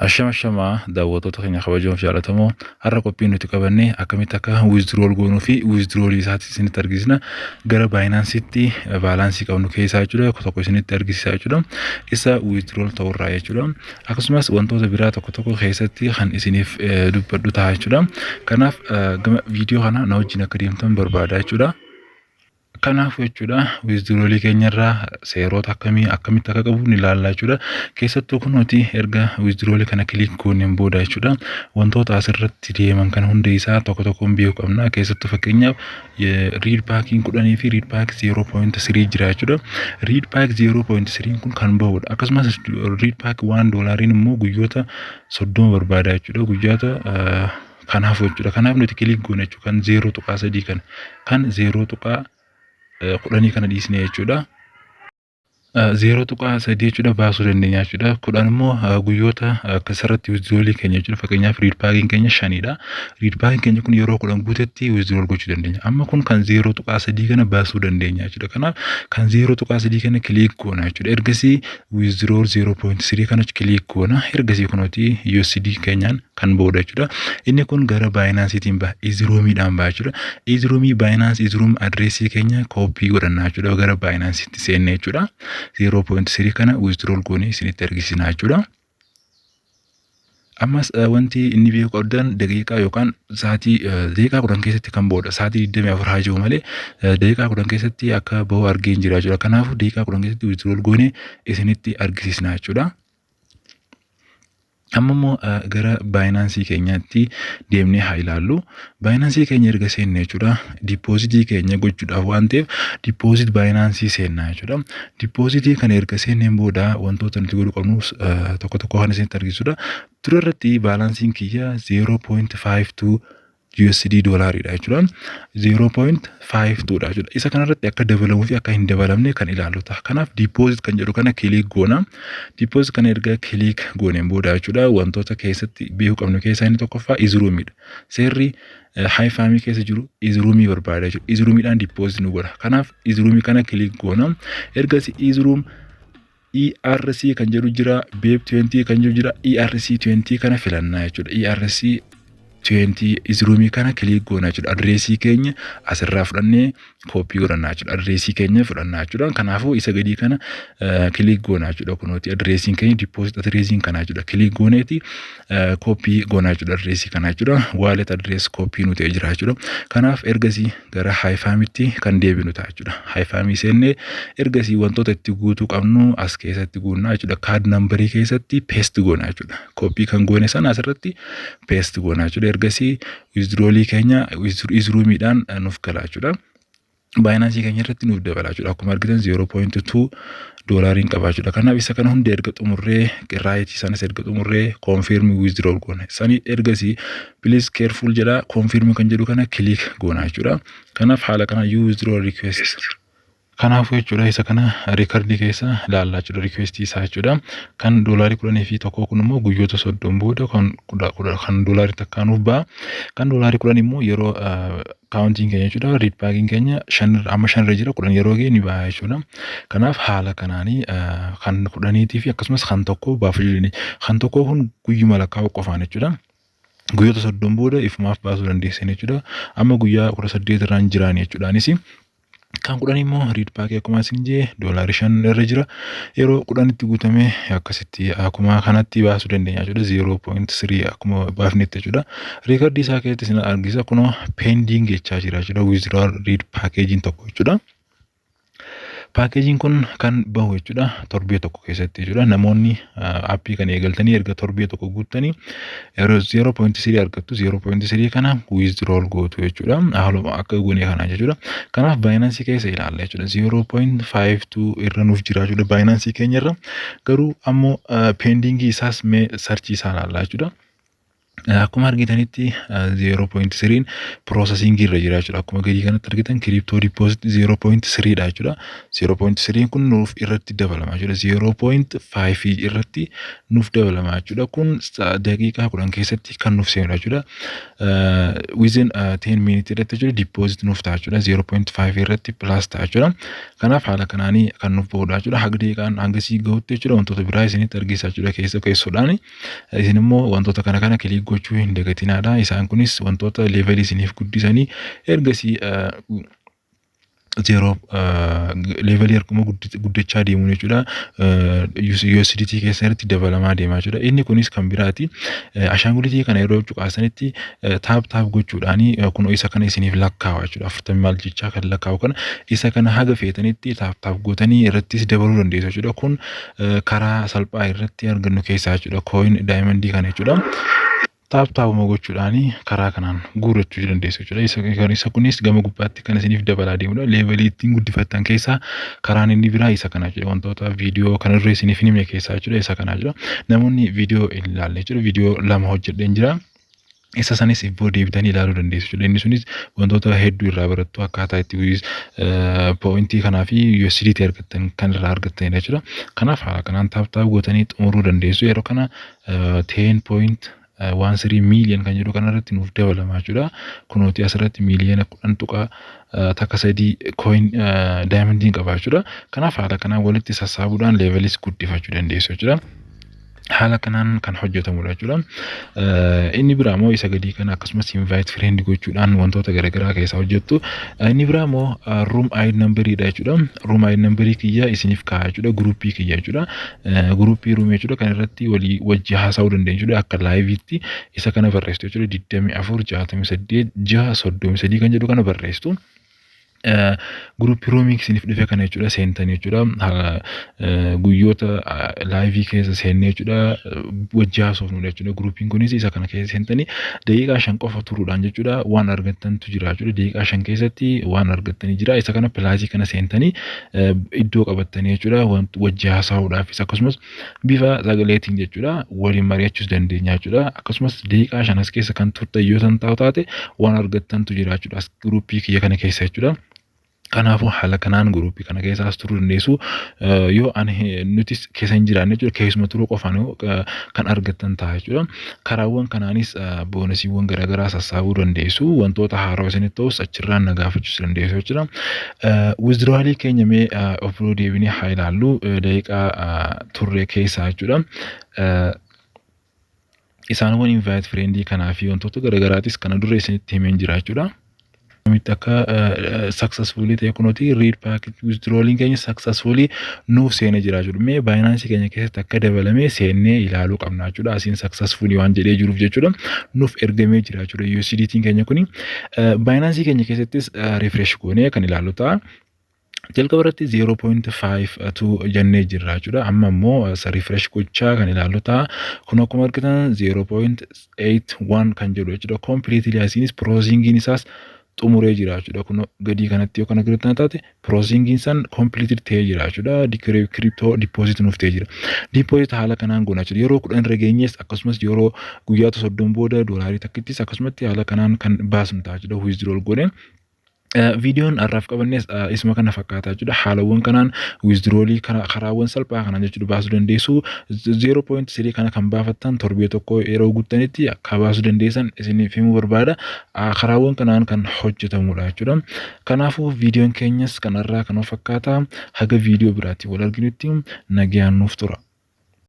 Ashama ashamaa, daawwattoota keenya kabajamoo fi jaallatamoo, har'a qophiin nuti qabanne akkamitti akka withdrawal goonuu fi withdrawal isaatti isinitti argisna. Gara Binance'itti balance qabnu keessaa jechuudha, tokko isinitti argisiisa jechuudha, isa withdrawal ta'urraa jechuudha. Akkasumas wantoota biraa tokko tokko keessatti kan isiniif dubbadhu ta'a jechuudha. Kanaaf gama viidiyoo kana na wajjin akka deemtan barbaada jechuudha. Kanaaf jechuudha, withdrawalii keenyarraa seerota akkamii akkamitti akka qabu ni ilaalla jechuudha. Keessattuu kunuuti erga withdrawalii kana click gooneen booda jechuudha, wantoota asirratti deeman kana hunda isaa tokko tokkoon beekuu qabna. Keessattuu fakkeenyaaf red packiin 10 fi red pack 0.3 jira jechuudha. Red pack 0.3 kun kan bahudha. Akkasumas red pack $1 immoo guyyoota 30 barbaada jechuudha. Guyyoota kanaaf jechuudha. Kanaaf nuti click goone jechuudha, kan 0.3 kana, kan 0.10 kana dhiisne jechuudha. 0.3 jechuudha baasuu dandeenya jechuudha. 10 immoo guyyoota akkasirratti withdrawalii keenya jechuudha. Fakkeenyaaf red packiin keenya shanidha. Red packiin keenya kun yeroo 10 guutetti withdrawal gochuu dandeenya. Amma kun kan 0.3 kana baasuu dandeenya jechuudha. Kanaaf kan 0.3 kana click goona jechuudha. Ergasii withdrawal 0.3 kana click goona. Ergasii kunuuti USD keenyaan kan ba'udha jechuudha. Inni kun gara Binance'iitiin baha. EthereumIidhaan baha jechuudha. EthereumIi Binance Ethereum addressii keenya copy godhanna jechuudha. Gara Binance'itti seenne jechuudha. 0.3 kana withdrawal goonee isinitti argisiisna jechuudha. Ammas wanti inni beekuu qabdan daqiiqaa yookaan sa'aatii, daqiiqaa 10 keessatti kan ba'udha. Sa'aatii 24 haa jiru malee daqiiqaa 10 keessatti akka bahu argee hin jira jechuudha. Kanaafuu daqiiqaa 10 keessatti withdrawal goonee isinitti argisiisna jechuudha. Amma immoo gara Binanceii keenyaatti deemnee haa ilaallu. Binanceii keenya erga seenne jechuudha, depositii keenya gochuudhaaf waan ta'eef deposit Binanceii seennaa jechuudha. Depositii kana erga seenneen booda wantoota nuti godhuu qabnu tokko tokko kan isinitti argisiisudha. Dura irratti balanceiin kiyya 0.52 USD doolaariidha jechuudha. 0.52 dha jechuudha. Isa kanarratti akka dabalamuu fi akka hin dabalamne kan ilaallu ta'a. Kanaaf deposit kan jedhu kana click goona. Deposit kana erga click gooneen booda jechuudha, wantoota keessatti beekuu qabnu keessaa inni tokkoffaa Ethereumiidha. Seerri Hifamii keessa jiru Ethereumii barbaada jechuudha. Ethereumiidhaan deposit nu godha. Kanaaf Ethereumii kana click goona. Ergasii Ethereum ERC kan jedhu jira, BEP20 kan jedhu jira, ERC20 kana filannaa jechuudha. ERC 20 Ethereumii kana click goona jechuudha. Addressii keenya asirraa fudhannee copy godhannaa jechuudha. Addressii keenya fudhannaa jechuudha. Kanaafuu isa gadii kana click goona jechuudha. Kunooti addressiin keenya, deposit addressiin kanaa jechuudha. Click gooneeti copy goonaa jechuudha addressii kanaa jechuudha. Wallet address copy nu ta'ee jira jechuudha. Kanaaf ergasii gara Hifamitti kan deebinu ta'a jechuudha. Hifamii seennee ergasii wantoota itti guutuu qabnu as keessatti guunnaa jechuudha. Card numberii keessatti paste goona jechuudha. Copy kan goone sana asirratti paste goona jechuudha. Ergasii withdrawalii keenya Ethereumiidhaan nuuf gala jechuudha. Binanceii keenya irratti nuuf dabala jechuudha. Akkuma argitan 0.2 doolaariin qaba jechuudha. Kanaaf isa kana hunda erga xumurree, rightii sanas erga xumurree, confirm withdrawal goona. Sanii ergasii please careful jedha, confirm kan jedhu kana click goona jechuudha. Kanaaf haala kana you withdrawal request. Kanaafuu jechuudha, isa kana recordii keessa ilaallaa jechuudha, requestii isaa jechuudha. Kan doolaarii 11 kun immoo guyyoota 30 booda kan doolaarii takkaa nuuf ba'a. Kan doolaarii 10 immoo yeroo countiin keenya jechuudha, red packiin keenya shan amma shanirra jira, 10 yeroo ga'e ni ba'a jechuudha. Kanaaf haala kanaanii kan 10iitii fi akkasumas kan tokko baafachuu dandeenya. Kan tokkoo kun guyyuma lakkaa'uu qofaan jechuudha. Guyyoota 30 booda ifumaaf baasuu dandeessan jechuudha. Amma guyyaa 18 irraan jiraan jechuudha. Anis kan 10 immoo red packii akkuma isin jee doolaarri 5 irra jira. Yeroo 10tti guutamee akkasitti akkuma kanatti baasuu dandeenya jechuudha. 0.3 akkuma baafnetti jechuudha. Recordii isaa keessatti isin argisiisa, kunoo pending jechaa jira jechuudha. Withdrawal red packageiin tokko jechuudha. Packageiin kun kan bahu jechuudha torbee tokko keessatti jechuudha. Namoonni appii kana eegaltanii erga torbee tokko guuttanii yeroo 0.3 argattu, 0.3 kana withdrawal gootu jechuudha. Haaluma akka goonee kanaa jechuudha. Kanaaf Binanceii keessa ilaalla jechuudha. 0.52 irra nuuf jira jechuudha Binanceii keenya irra. Garuu ammoo pendingii isaas mee searchii isaa ilaalla jechuudha. Akkuma argitanitti 0.3 processing irra jira jechuudha. Akkuma gadii kanatti argitan crypto deposit 0.3 dha jechuudha. 0.3 kun nuuf irratti dabalama jechuudha. 0.5 irratti nuuf dabalama jechuudha. Kun daqiiqaa 10 keessatti kan nuuf seenudha jechuudha. Within 10 minute irratti jechuudha deposit nuuf ta'a jechuudha. 0.5 irratti plus ta'a jechuudha. Kanaaf haala kanaanii kan nuuf bahudha jechuudha. Haga daqiiqaan hangasii gahutti jechuudha wantoota biraa isinitti argisiisa jechuudha keessa keessoodhaan. Isin immoo wantoota kana kana click gochuu hin dagatinaadha. Isaan kunis wantoota levelii isiniif guddisanii ergasii zero levelii akkuma guddachaa deemuun jechuudha. USDT keessatti dabalamaa deemaa jechuudha. Inni kunis kan biraati. Ashaangulitii kana yeroo cuqaasanitti tap tap gochuudhaani kun isa kana isiniif lakkaawa jechuudha. 40 maal jechaa kan lakkaa'u kana isa kana haga feetanitti tap tap gootanii irrattis dabaluu dandeessu jechuudha. Kun karaa salphaa irratti argannu keessaa jechuudha. Coin diamondii kana jechuudha. Tap tapuma gochuudhaani karaa kanaan guurrachuu dandeessu jechuudha. Isa kunis gama gubbaatti kan isiniif dabalaa deemudha. Levelii ittiin guddifattan keessaa karaan inni biraa isa kana jechuudha. Wantoota viidiyoo kanarra isiniif hin himne keessaa jechuudha isa kana jechuudha. Namoonni viidiyoo hin ilaalle jechuudha. Viidiyoo lama hojjedheen jira. Isa sanis ibboo deebitanii ilaaluu dandeessu jechuudha. Inni sunis wantoota hedduu irraa barattu, akkaataa itti pointii kanaa fi USDT argattan kan irraa argattanidha jechuudha. Kanaaf haala kanaan tap tap gootanii xumuruu dandeessu. Yeroo kana 10.13 million kan jedhu kanarratti nuuf dabalama jechuudha. Kunooti asirratti 10,000,13 miliyoona coin diamondiin qaba jechuudha. Kanaaf haala kanaan walitti sassaabuudhaan levelis guddifachuu dandeessu jechuudha. Haala kanaan kan hojjetamudha jechuudha. Inni biraa immoo isa gadii kana akkasumas invite friend gochuudhaan wantoota garaagaraa keessaa hojjettu. Inni biraa immoo room ID numberiidha jechuudha. Room ID numberii kiyya isiniif kaa'a jechuudha. Groupii kiyya jechuudha. Groupii room jechuudha kan irratti walii wajji haasa'uu dandeenya jechuudha. Akka liveiitti isa kana barreessitu jechuudha. 24 68 6 33 kan jedhu kana barreessitu. Groupii roomii isiniif dhufe kana jechuudha seentanii jechuudha, guyyoota liveii keessa seennee jechuudha wajji haasofnudha jechuudha. Groupiin kunis isa kana keessa seentanii daqiiqaa 5 qofa turuudhaan jechuudha waan argattantu jira jechuudha. Daqiiqaa 5 keessatti waan argattanii jira. Isa kana plusii kana seentanii iddoo qabattanii jechuudha wajji haasa'uudhaafis akkasumas bifa sagaleetiin jechuudha waliin mari'achuus dandeenya jechuudha. Akkasumas daqiiqaa 5 as keessa kan turtan yoo tan ta'u taate waan argattantu jira jechuudha groupii kiyya kana keessa jechuudha. Kanaafuu haala kanaan groupii kana keessaas turuu dandeessu. Yoo ani nutis keessa hin jiraanne jechuudha keessuma turuu qofaan kan argattan ta'a jechuudha. Karaawwan kanaanis bonusiiwwan garaagaraa sassaabuu dandeessu. Wantoota haaraa isinitti ta'us achirraan na gaafachuus dandeessu jechuudha. Withdrawalii keenya mee of biroo deebinee haa ilaallu daqiiqaa turre keessaa jechuudha. Isaanwwan invite friendii kanaa fi wantoota garaagaraatis kana dura isinitti himeen jira jechuudha. Akkamitti akka successfully ta'e kunooti red packet withdrawaliin keenya successfully nuuf seenee jira jechuudha. Mee Binance keenya keessatti akka dabalamee seennee ilaaluu qabna jechuudha. Asiin successfully waan jedhee jiruuf jechuudha. Nuuf ergamee jira jechuudha. USDT keenya kuni Binance keenya keessattis refresh goonee kan ilaallu ta'a. Jalqaba irratti 0.52 jennee jirra jechuudha. Amma immoo refresh gochaa kan ilaallu ta'a. Kun akkuma argitan 0.81 kan jedhu jechuudha. Completely asiinis processingiin isaas xumuree jira jechuudha. Kun gadii kanatti yoo kan agartan taate processingiin san completed ta'ee jira jechuudha. Crypto deposit nuuf ta'ee jira. Deposit haala kanaan goona jechuudha. Yeroo 10 irra geenyes akkasumas yeroo guyyaa 30 booda doolaarii takkittis akkasumatti haala kanaan kan baasnu ta'a jechuudha. Withdrawal goonee. Viidiyoon har'aaf qabannes isuma kana fakkaataa jechuudha. Haalawwan kanaan withdrawalii karaawwan salphaa kanaan jechuudha baasuu dandeessu. 0.3 kana kan baafattan torbee tokko yeroo guuttanitti akka baasuu dandeessan isiniif himuu barbaada. Karaawwan kanaan kan hojjetamudha jechuudha. Kanaafuu viidiyoon keenyas kanarraa kan fakkaata. Haga viidiyoo biraatti wal arginutti nagayaan nuuf tura.